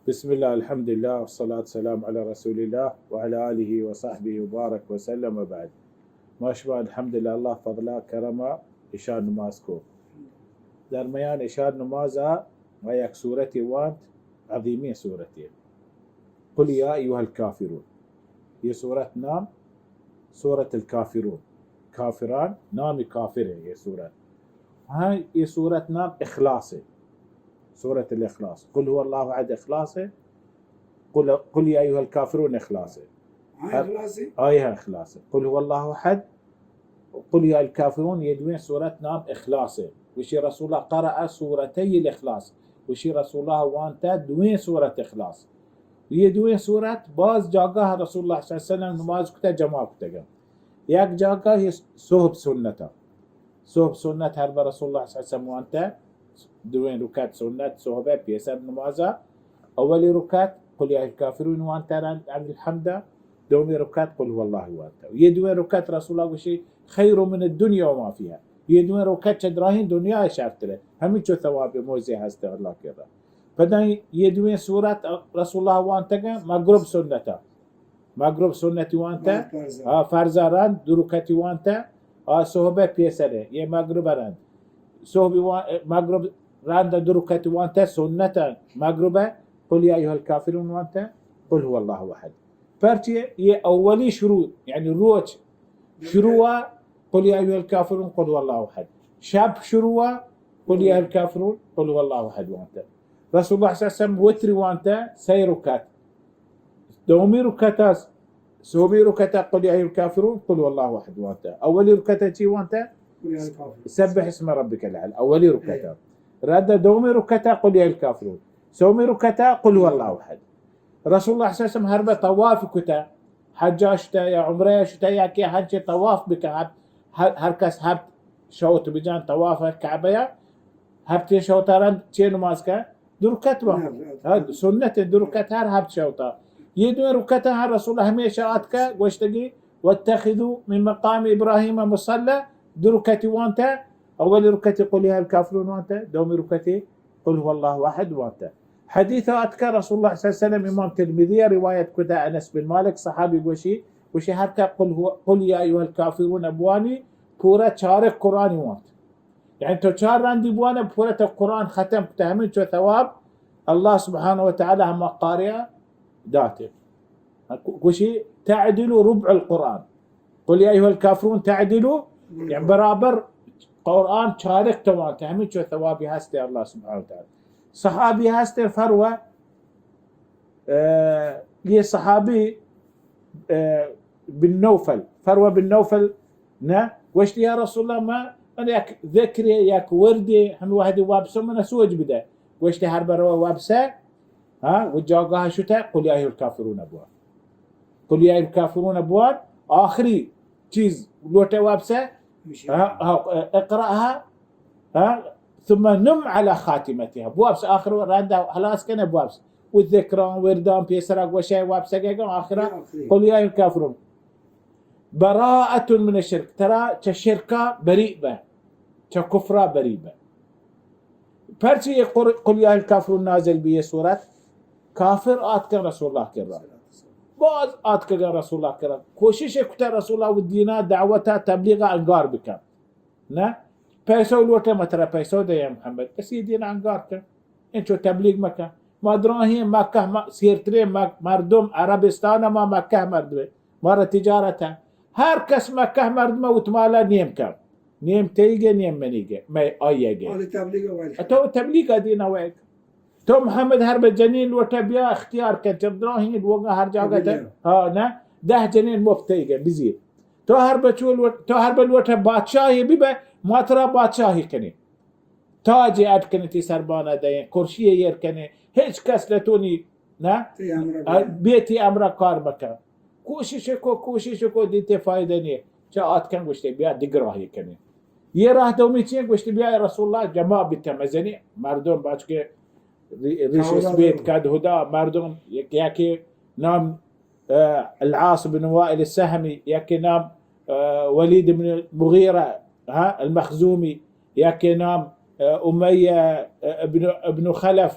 بسم الله، الحمد لله، والصلاة والسلام على رسول الله وعلى آله وصحبه وبارك وسلم وبعد. ما شما الحمد لله، الله فضلا کرما عشاء نماز کو. در میان عشاء نماز ما یک سورتی وانت، عظیمی سورتی. قل یا ایها الکافرون. یہ سورت نام سورت الکافرون. کافران، نام کافر ہے یہ سورت. ہاں، یہ سورت نام اخلاص ہے. سورت الاخلاص. قل هو الله احد اخلاص ہے. قل، قل یا ایها الکافرون اخلاص ہے. ہاں، ہر اخلاص ہے. آئی ہاں اخلاص ہے. قل هو الله احد، قل یا الکافرون، یہ دویں سورت نام اخلاص ہے. وشی رسول الله قرأ سورتي الاخلاص. وشی رسول الله وانتا دویں سورت اخلاص. یہ دویں سورت باز جاگہ رسول الله صلی الله علیه وسلم نماز کتا جمع کتگا. یک جاگہ یہ صحب سنتا. صحب سنت ہر بر رسول الله صلی الله علیه وسلم وانتا، دویں رکعت سنت صحب پیسر نمازا. اولی رکعت قل یا الکافرون وانتا رند الحمد، دومی رکعت قل هو الله وانتا. یہ دویں رکعت رسول الله گوشی خیر من الدنیا و ما فیها. یہ دویں رکعت چہ دراہیں دنیا شرتر ہے. ہمینچو ثواب موزے ہست اللہ کرا. پدا یہ دویں سورت رسول الله وانتگا مغرب سنتا. مغرب سنتی وانتا، فرض. آ، فرض رند دو رکعتی وانتا، آ، صحب پیسر ہے، یہ مغرب رند. صحب وان-، مغرب رند دو رکعتی وانتا، سنت مغرب، قل یا ایها الکافرون وانتا، قل هو الله احد. پرچی یہ اولی شروع، یعنی روچ شروع قل یا ایها الکافرون، قل هو الله احد. شب شروع قل یا ایها الکافرون، قل هو الله احد وانتا. رسول الله صلی الله علیه وسلم وتری وانتا سه رکعت. دومی رکعت است، سومی رکعت قل یا ایها الکافرون، قل هو الله احد وانتا. اولی رکعت چی وانتا؟ قل یا الکافرون. سبح اسم ربک الاعلی. اولی رکعت. اے. رد دومی رکعت قل یا ایها الکافرون. سومی رکعت قل هو الله احد. رسول الله صلی الله علیه وسلم ہر بہ طواف کتا، حجا شتا یا عمرہ شتا یا کہ ہنچے طواف بکن، ہر، ہر، ہر کس ہفت شوط بجان طواف کعبہ یا، ہفت شوطا رند چے نماز کا؟ دو رکعت وا. نعم. ہاں، سنت دو رکعت ہر ہفت شوطا. یہ دو رکعت ہر رسول ہمیشہ آتکا گوشتگی، واتخذوا من مقام ابراهیم مصلی، دو رکعت وانتا، اول رکعت قل یا الکافرون وانتا، دومی رکعت قل هو الله احد وانتا. حدیث آتکا رسول الله صلی الله علیه وسلم، امام ترمذی روایت کتا، انس بن مالک صحابی گوشی، گوشی ہر کا قل هو، قل یا ایها الکافرون بوانی، پورا چارک قرآنی وانت. یعنی تو چار رندی بوانے، پورا تو قرآن ختم کتا، ہمینچو ثواب اللہ سبحانہ و تعالی ہما قارئ داتے. گوشی تعدل ربع القرآن. قل یا ایها الکافرون تعدل، یعنی برابر قرآن چارک توانتے، ہمینچو ثوابی ہستے اللہ سبحانہ و تعالی. صحابی ہستے فروہ، اہ، یہ صحابی، اہ، بن نوفل، فروہ بن نوفل، نہ؟ گوشت، یا رسول اللہ، ما، من یک ذکرے، یک وردے، ہمے وہدی وابسو من سوج بدہ. گوشت، ہر برو وابسہ، ہاں، و جاگاہ شتہ، قل یا ایها الکافرون بوان. قل یا ایها الکافرون بوان، آخری چیز لوٹہ وابسہ، ہاں، ہاں، اقرأها، ہاں، ثم نم على خاتمتها. بوابس آخر رند ہلاس کنے بوابس. و ذکران، وردان، پیسرا گوشے وابس گے گا آخرا. آخری. قل یا ایها الکافرون. براءة من الشرك. ترا چہ شرکا بری بہ. چہ کفرا بری بہ. پرچی یہ قر-، قل یا ایها الکافرون نازل بی یہ سورت؟ کافر آتکن رسول اللہ کرا. باز آتکگن رسول اللہ کرا. کوشش کتا رسول اللہ و دینا دعوتا تبلیغا انگار بکن. نہ؟ پیسو لوٹے، ما ترا پیسو دے یا محمد، بس یہ دین انگار کن. انچو تبلیغ مکن. ما دراہیں مکہ م-، سیرتریں مک-، مردم عربستان ما مکہ مردم. مارا تجارت ہے. ہر کس مکہ مردم اتمالا نیم کن. نیم تیگے، نیم منیگے. میں آئیے گے. حال تبلیغ ویل. تو تبلیغ دین ویل. تو محمد ہر بہ جنین لوٹے بیا اختیار کن، چہ دراہیں لوگا ہر جاگہ تے. ہاں، نہ؟ دہ جنین مفت تیگے، بزیر. تو ہر بہ چو لوٹ-، تو ہر بہ لوٹے بادشاہی بی بہ، ما ترا بادشاہی کنی. تاجے اڈ کنی تی سربانا دئیں، کرسی ایر کنی، ہچ کس نتونی، نہ؟ تی امرا آ، بیا. بیا تی امرا کار مکن. کوشش کو، کوشش کو، دیتے فائدہ نہیں. چہ آتکن گوشتے بیا دگراہی کنی. یہ راہ دومی چیئے؟ گوشتے بیا رسول اللہ جمع بیتے مزنی مردم باچ کے ری-، ریش اسپیت کد ہدا مردم یک، یکی نام، اہ، العاص بن وائل السهمي، یکی نام، اہ، ولید بن مغیرہ، ہاں، المخزومی، یکی نام، اہ، امیہ، اہ، ابن، ابن خلف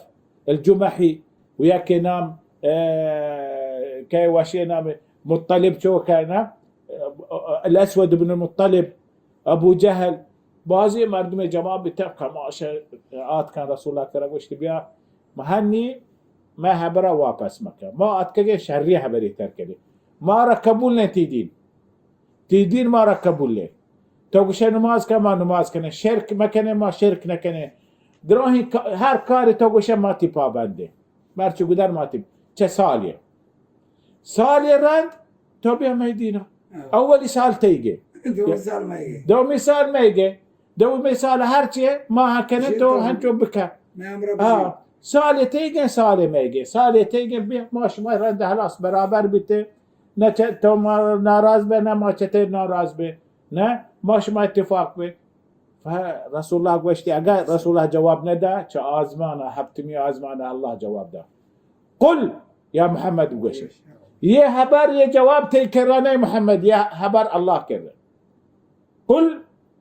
الجمحی، و یکے نام، اه، کہ وشی نام مطلب چوکہ نا، الاسود بن مطلب، ابو جہل، بازیں مردمے جمع بیتہ، کماش آتکاں رسول اللہ کرا گوشت، بیا، ما ہنی، ما ہبرا واپس مکن۔ ما آتکگیں شری ہبرے تر کنیں۔ مارا قبول نہ تی دین۔ تی دین مارا قبول نہ۔ تو گوشے نماز کن، ما نماز کنیں۔ شرک مکنیں، ما شرک نکنیں۔ دراہیں کا-، ہر کاری تو گوشے ما تی پابندیں۔ مرچی گدر ما تی چہ سالے۔ سالے رند تو بیا مئے دینا۔ ہاں۔ اولی سال تئیگے۔ دومی سال مئیگے۔ دومی سال مئیگے۔ دومی سال ہر چی ما کنیں تو ہنچو بکن۔ ہاں۔ سالے تئیگے، سالے مئیگے۔ سالے تئیگے بیا، ما شما رند ہلاس برابر بیتے۔ نہ چہ تو ما ناراض بے، نہ ما چہ تے ناراض بے۔ نہ ما شما اتفاق بے۔ رسول اللہ گوشتی، اگر رسول اللہ جواب ندا، چہ آزمانا، ہپتمی آزمانا اللہ جواب دا۔ قل، یا محمد بگوش۔ یہ ہبر، یہ جواب تئی کرا نہ محمد، یہ ہبر اللہ کرا۔ قل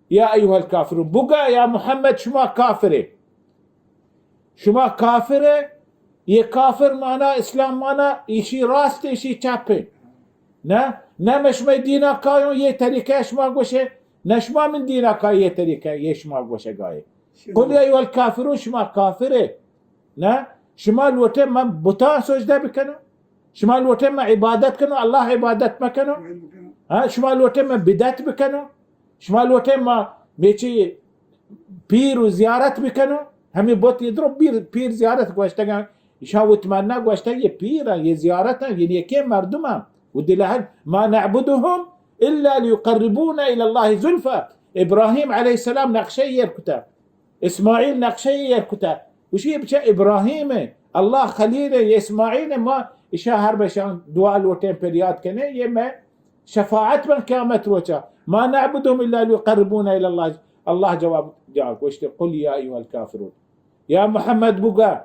یا ایها الکافرون، بگا یا محمد شما کافرے۔ شما کافرے، یہ کافر مانا، اسلام مانا، ایشی راست، ایشی چپ۔ نہ، نہ من شمئے دینا کایوں، یہ طریقہ شما گوشے، نہ شما من دینا کای، یہ طریقہ، یہ شما گوشگائے۔ قل یا ایها الکافرون، شما کافرے۔ نہ، شما لوٹے من بتاں سجدہ بکنوں؟ شما لوٹے من عبادت کنوں، اللہ عبادت مکنوں؟ ہاں، شما لوٹے من بدعت بکنوں؟ شما لوٹے من میچی پیر و زیارت بکنوں؟ ہمیں بت یہ درو پیر، پیر زیارت گوشتگاں، ایشاں وت منا گوشتگ، یہ پیر ہیں، یہ زیارت ہیں، یہ نیکیں مردم ہیں۔ و دلہن، ما نعبدهم الا لیقربونا الی اللہ زلفا۔ ابراہیم علیہ السلام نقشہ ایر کتا۔ اسماعیل نقشہ ایر کتا۔ گوشی بچہ ابراہیم ہے، اللہ خلیل ہے، یہ اسماعیل ہے، ما اشا ہر بشان دعا لوٹیں، پریاد کنیں، یہ میں شفاعت بن قیامت روچا۔ ما نعبدهم الا لیقربونا الی اللہ۔ اللہ جواب جا گوشت، قل یا ایها الکافرون۔ یا محمد بگا،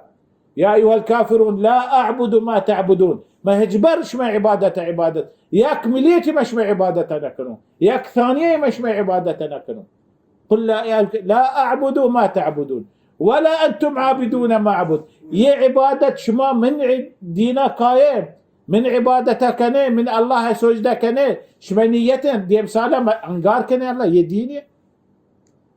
یا ایها الکافرون لا اعبد ما تعبدون۔ من ہچبر شما عبادت عبادت، یک ملیٹ من شما عبادت نکنوں، یک ثانیہ من شما عبادت نکنوں۔ قل لا، لا اعبد ما تعبدون ولا انتم عابدون ما اعبد۔ یہ عبادت شما من دینا کائے، من عبادت کنے، من اللہ سجدہ کنے، شما نیت ہیں، دیم سالہ انگار کنے اللہ، یہ دین ہے۔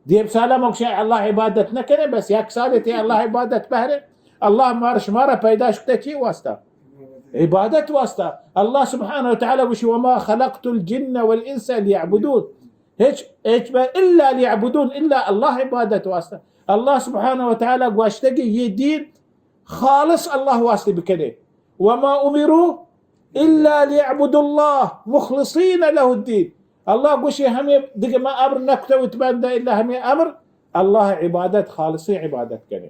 دیم سالہ مکشہ اللہ عبادت نہ کنے، بس یک سال تے اللہ عبادت پہرے۔ اللہ مار شمارا پیداش کتے چی واسطہ؟ عبادت واسطہ۔ اللہ سبحانہ و تعالی گوشی، وما خلقت الجن والانس لیعبدون۔ ہچ، ہچ بر الا لیعبدون، الا اللہ عبادت واسطہ۔ اللہ سبحانہ و تعالی گوشتگی یہ دین خالص اللہ واسطے بکنے۔ وما امروا الا لیعبدوا اللہ مخلصین لہ الدین۔ اللہ گوشی ہمیں دیگہ ما امر نکتہ وت بندہ الا ہمیں امر اللہ عبادت، خالصی عبادت کنے۔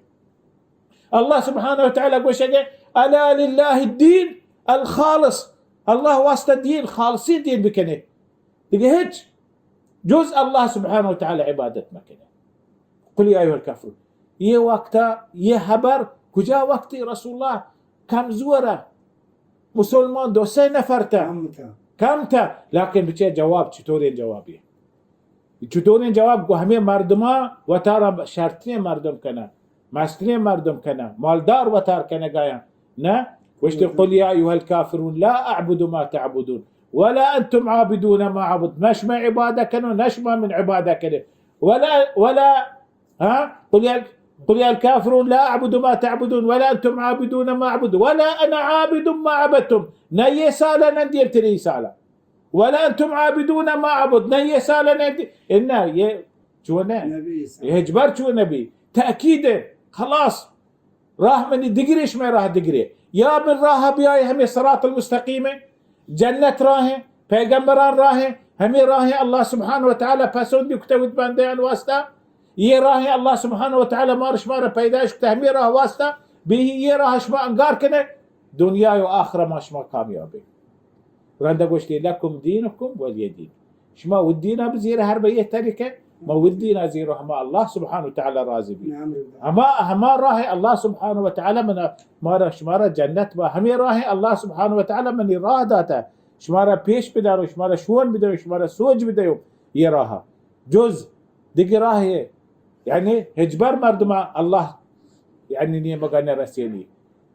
اللہ سبحانہ و تعالی گوشگے، الا للہ الدین الخالص۔ اللہ واسطہ دین، خالصی دین بکنے۔ دیگہ ہچ جز اللہ سبحانہ و تعالی عبادت مکنے۔ قل یا ایها الکافرون۔ یہ وقتا، یہ ہبر کجا وقتی رسول اللہ کمزورا، مسلمان دو سے نفر تا۔ کم تا۔ کم تا۔ لیکن بچے جواب چطوریں جوابی؟ چطوریں جواب کو ہمیں مردماں وتارا شرطیں مردم کنا، مستریں مردم کنا، مالدار وتار کنگایاں۔ نہ؟ گوشت، قل یا ایها الکافرون لا اعبد ما تعبدون ولا انتم عابدون ما اعبد۔ نہ شما عبادت کنو، نہ شما من عبادت کنو۔ ولا، ولا، ہاں؟ قل یا، قل یا الکافرون لا اعبد ما تعبدون ولا انتم عابدون ما اعبد ولا انا عابد ما عبدتم۔ نہ یہ سالہ، نہ دیرتری سالہ۔ ولا انتم عابدون ما اعبد، نہ یہ سالہ نہ دی-، انا یہ چونہ؟ نبی صاحب۔ یہ ہچبر چو نبی۔ تأکید ہے۔ خلاص۔ راہ منی دگرے، شمئے راہ دگرے۔ یا من راہ بیائے ہمیں صراط المستقیم ہے۔ جنت راہ ہے، پیغمبران راہ ہے، ہمیں راہ ہے اللہ سبحانہ و تعالی پسند کتہ وت بندیان واسطہ۔ یہ راہ ہے اللہ سبحانہ و تعالی مار شمارا پیدائش کتہ ہمیں راہ واسطہ۔ بی یہ راہ شما انگار کنے، دنیا و آخرہ ما شما کامیاب ہے۔ رندا گوشتی، لکم دینکم ولی دین۔ شما ود دینا بزیر ہر بہ یہ طریقہ، ما ود دینا زیرو ہما اللہ سبحانہ و تعالی راضی بی۔ ہما، ہما راہ اللہ سبحانہ و تعالی منا، مارا شمارا جنت با۔ ہمیں راہ اللہ سبحانہ و تعالی منی راہ داتا۔ شمارا پیش بدارو، شمارا شون بدیو، شمارا سوج بدیو۔ یہ راہ جز دگہ راہ ہے۔ یعنی ہچبر مردما اللہ یعنی نیمگا نہ رسینی۔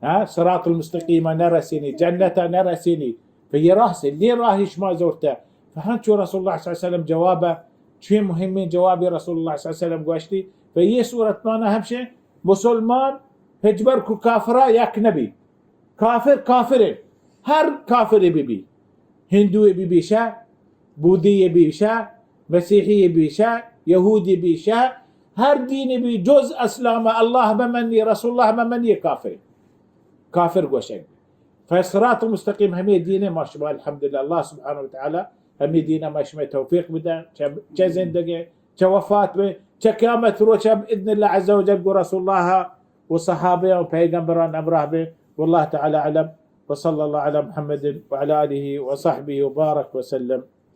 ها، صراط المستقیم نرسینی، جنت نرسینی. فیه راہ سے، لے راہ شما زورتا. فهنچو رسول الله صلی الله علیه وسلم جواب، چه مهمین جوابی رسول الله صلی الله علیه وسلم گوشتی. فیه صورت مانا همشه، مسلمان هجبر کو کافرا یک نبی. کافر کافره، هر کافری ببی. هندوی ببی شه، بودی ببی شه، مسیحی ببی شه، یهودی ببی شه، هر دینی ببی جز اسلام، الله بمنی، رسول الله بمنی، کافر. کافر گوشگ. فصراط مستقیم همی دینه ما شما الحمدلله الله سبحانه و تعالی همی دینه ما شما توفیق بده، چه، چه زندگه، چه وفات به، چه قیامت روچه باذن الله عز وجل گو رسول الله و صحابه و پیغمبران همراه به. والله تعالی اعلم. وصلى الله على محمد وعلى آله وصحبه وبارك وسلم.